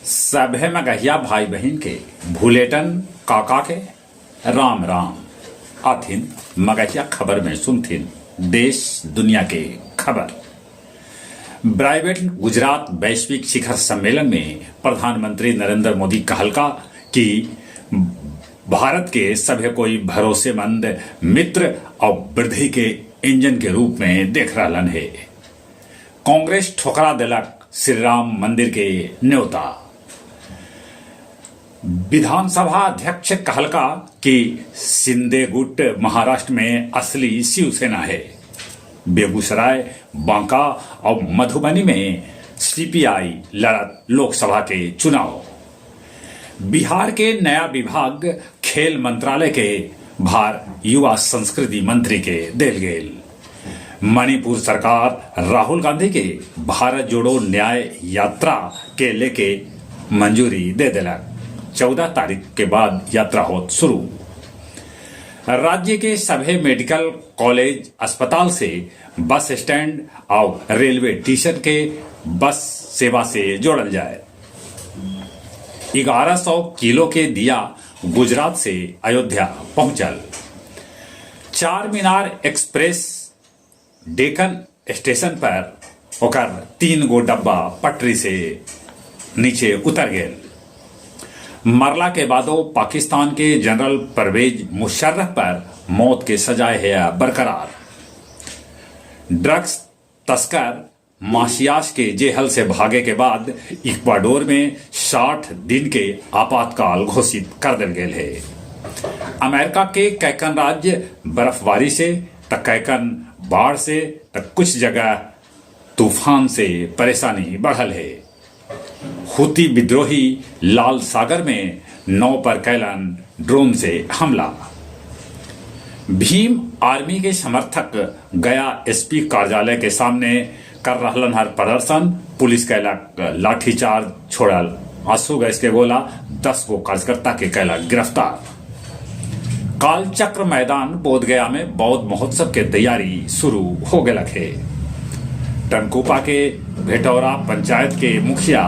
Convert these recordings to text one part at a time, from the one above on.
सभे मगहिया भाई बहिन के भुलेटन काका के राम राम। आथिन मगहिया खबर में सुनथिन देश दुनिया के खबर। ब्राइवेट गुजरात वैश्विक शिखर सम्मेलन में प्रधानमंत्री नरेंद्र मोदी कहलका कि भारत के सभे कोई भरोसेमंद मित्र और वृद्धि के इंजन के रूप में देख रहलन हे। कांग्रेस ठोकरा देलक श्रीराम मंदिर के न्योता। विधानसभा अध्यक्ष कहलका कि शिंदे गुट महाराष्ट्र में असली शिवसेना है। बेगूसराय, बांका और मधुबनी में सीपीआई लड़त लोकसभा के चुनाव। बिहार के नया विभाग खेल मंत्रालय के भार युवा संस्कृति मंत्री के देल गेल। मणिपुर सरकार राहुल गांधी के भारत जोड़ो न्याय यात्रा के लेके मंजूरी दे देलक। 14 तारीख के बाद यात्रा होत शुरू। राज्य के सभे मेडिकल कॉलेज अस्पताल से बस स्टैंड और रेलवे स्टेशन के बस सेवा से जोड़ल जाए। 1100 किलो के दिया गुजरात से अयोध्या पहुंचल। चार मीनार एक्सप्रेस डेकन स्टेशन पर ओकर 3 गो डब्बा पटरी से नीचे उतर गेल। मरला के बादो पाकिस्तान के जनरल परवेज मुशर्रफ पर मौत के सजाए है बरकरार। ड्रग्स तस्कर मासियास के जेहल से भागे के बाद इक्वाडोर में 60 दिन के आपातकाल घोषित कर दिल गेल है। अमेरिका के कैकन राज्य बर्फबारी से त कैकन बाढ़ से त कुछ जगह तूफान से परेशानी बढ़ल है। हुती विद्रोही लाल सागर में नाव पर कैलन ड्रोन से हमला। भीम आर्मी के समर्थक गया एसपी कार्यालय के सामने कर रहलन हर प्रदर्शन। पुलिस कैलक लाठीचार्ज, छोड़ल आंसू गैस के गोला, 10 गो कार्यकर्ता के कैलक गिरफ्तार। कालचक्र मैदान बोधगया में बौद्ध महोत्सव के तैयारी शुरू हो गलक है। टनकुपा के भेटौरा पंचायत के मुखिया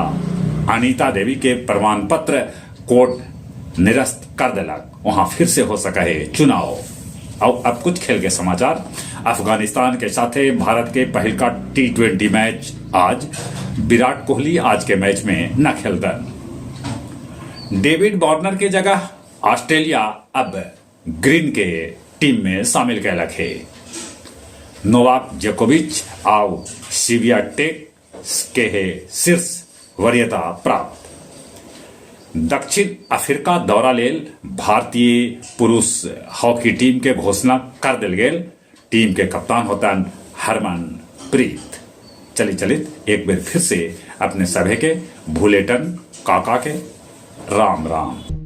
अनीता देवी के प्रमाण पत्र कोर्ट निरस्त कर देलक। वहां फिर से हो सका है चुनाव। और अब कुछ खेल के समाचार। अफगानिस्तान के साथे भारत के पहिलका टी20 मैच आज। विराट कोहली आज के मैच में न खेलतन। डेविड वार्नर के जगह ऑस्ट्रेलिया अब ग्रीन के टीम में शामिल कैलक है। नोवाक जोकोविच आउ सिवियाटेक के है शीर्ष वरीयता प्राप्त। दक्षिण अफ्रीका दौरा लेल भारतीय पुरुष हॉकी टीम के घोषणा कर दिल गेल। टीम के कप्तान होतन हरमनप्रीत। चली चलित एक बेर फिर से अपने सभे के भूलेटन काका के राम राम।